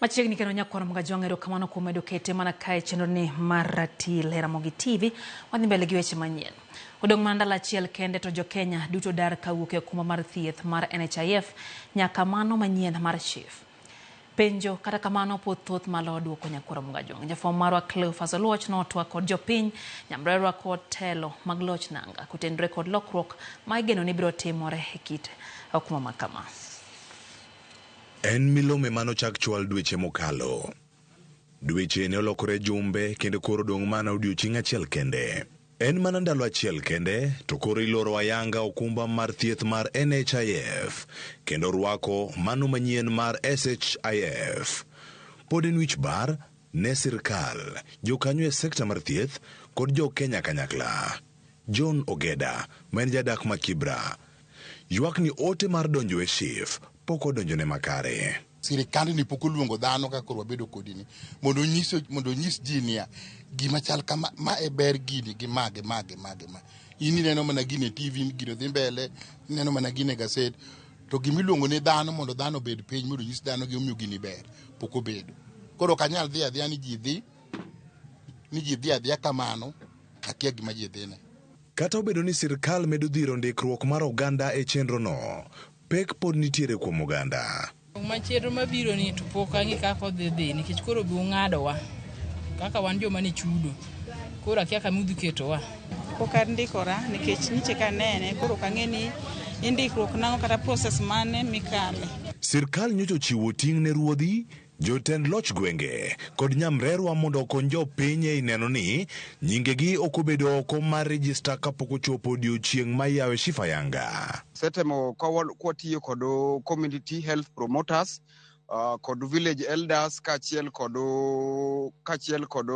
Machiegni kendo nyakwar Mgajwang' erokamano kuom medo kete mana kae chenro ni mar ratil e Ramogi TV. Wadhi mbele gi weche manyien. Odong' mana ndalo achiel kende to jo-Kenya duto dar kawuok e okumba mar thieth mar NHIF nyaka mano manyien mar SHIF. Penjo kata kamano pod thoth malo duoko nyakwar Mgajwang'. Jafwambo marwa Cleophas Oluoch notwak kod jopiny, nyamrerwa kod telo mag loch nanga kotenore kod lokruok ma igeno ni biro timore e kit okumba ma kama. En milome mane ochak chwal dweche mokalo. Dweche ne olokore jumbe kendo koro odong' mana odiochieng' achiel kende. En mana ndalo achiel kende to koro iloro ayanga okumba mar thieth mar NHIF kendo rwako mano manyien mar SHIF. Pod en wich bar ne sirkal, jokanyo e sekta mar thieth kod jo Kenya kanyakla. John Ogeda, ma en jadak ma Kibra, ywak ni ote mar donjo e SHIF pok odonjone makare. Sirikandni pok oluongo dhano kaka koro wabedo kodi ni mondo onyis mondo onyis ji niya gima chal kama ma e ber gini gi ma gi ma gi ma gi ma. In ineno mana gini e TV gino dhi mbele, ineno mana gini e gaset to gima iluongo ni dhano mondo dhano obed piny mondo onyis dhano gimomiyo gini ber pok obedo. Koro ok anyal dhi adhiya ni ji dhi ni ji dhi adhiya kamano akia gima ji dhine. Kata obedo ni sirkal medo dhiro ndikruok mar oganda e chenrono, pek pod nitiere kuom oganda. Ma chenro mabiro ni to pok ang'e kaka odhi dhi nikech koro be ung'adowa kaka wan joma ne chudo koro akia kama udhi ketowa. Pok andikora nikech nyiche kanene koro ok ang'e ni indikruok nang'o kata process mane mikale. Sirkal nyocha ochiwo ting' ne ruodhi, jotend loch gwenge kod nyamrerwa mondo okony jopiny ei neno ni nyingegi ok obedo oko mar rejista kapok ochopo odiochieng' ma iyawe SHIF ayanga. Setemo kwatiyo kod community health promoters kod village elders kaachiel kod kaachiel kod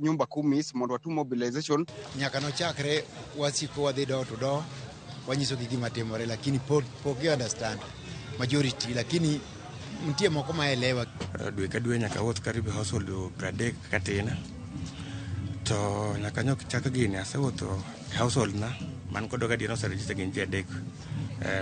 nyumba kumis mondo watim mobilization. Nyaka nochakre wasiko wadhi door to door wanyisogi gima timore lakini pod pok gi understand majority lakini nitie moko ma elewa. Dwe ka dwe nyaka awuoth karibu household 30 katin to nyaka nyok chak gini asewuotho e household na man kod gadier oseregister gin ji adek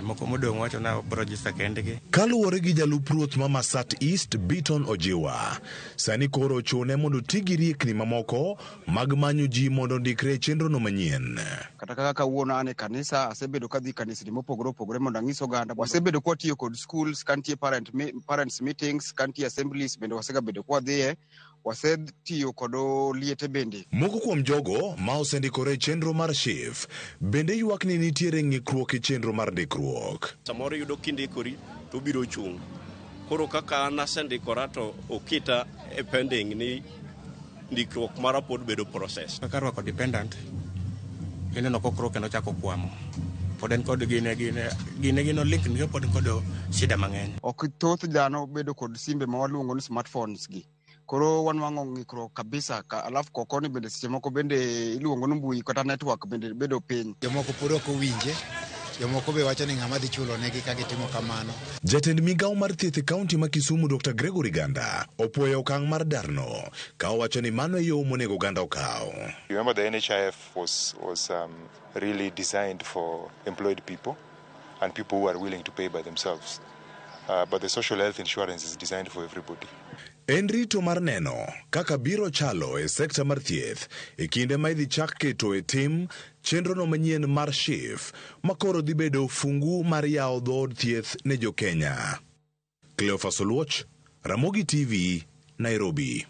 moko modong' wacho na bro register kendgi. Kaluwore gi jalup ruoth ma Masat East Beaton Ojiwa, sani koro ochune mondo oti gi riekni mamoko mag manyo ji mondo ondikre e chenrono manyien. Kata kaka kawuono an e kanisa, asebedo kadhi kanisni mopogore opogore mondo ang'is oganda. Wasebedo kwatiyo kod schools, kantie parent, parents meetings, kantie assemblies bende wasegabedo kwadhiye. Wasetiyo kod liete bende. Moko kuom jogo ma osendikore e chenro mar SHIF bende ywak ni nitiere ng'ikruok e chenro mar ndikruok. Samoro iyudo kindikori to obiro chung'. Koro kaka an asendikora to oketa e pending ni ndikruok mara pod bedo process. Kaka rwako dependent ineno kokro kendo chako kwamo. Pod en kod gine gine gine gino link ni pod en kod shida mang'eny. Ok thoth dhano bedo kod simbe ma waluongo ni smartphones gi. Koro wanwang'o ng'ikruok kabisa ka, alafu kokoni bende seche moko bende iluongo ni mbui kata network bende bedo piny. Jomoko pod ok owinje, jomoko be wacho ni ng'ama dhi chulo negi ka gitimo kamano. Jatend migawo mar thieth e kaunti ma Kisumu Dr. Gregory Ganda opuoyo okang' mar darno ka owacho ni mano e yo monego oganda okaw. Remember the NHIF was really designed for employed people and people who are willing to pay by themselves. But the social health insurance is designed for everybody. En rito mar neno kaka biro chalo e sekta mar thieth e kinde ma idhi chak keto e tim chenrono manyien mar SHIF ma koro dhi bedo fungu mar yawo dhood thieth ne jo Kenya. Cleophas Oluoch, Ramogi TV, Nairobi.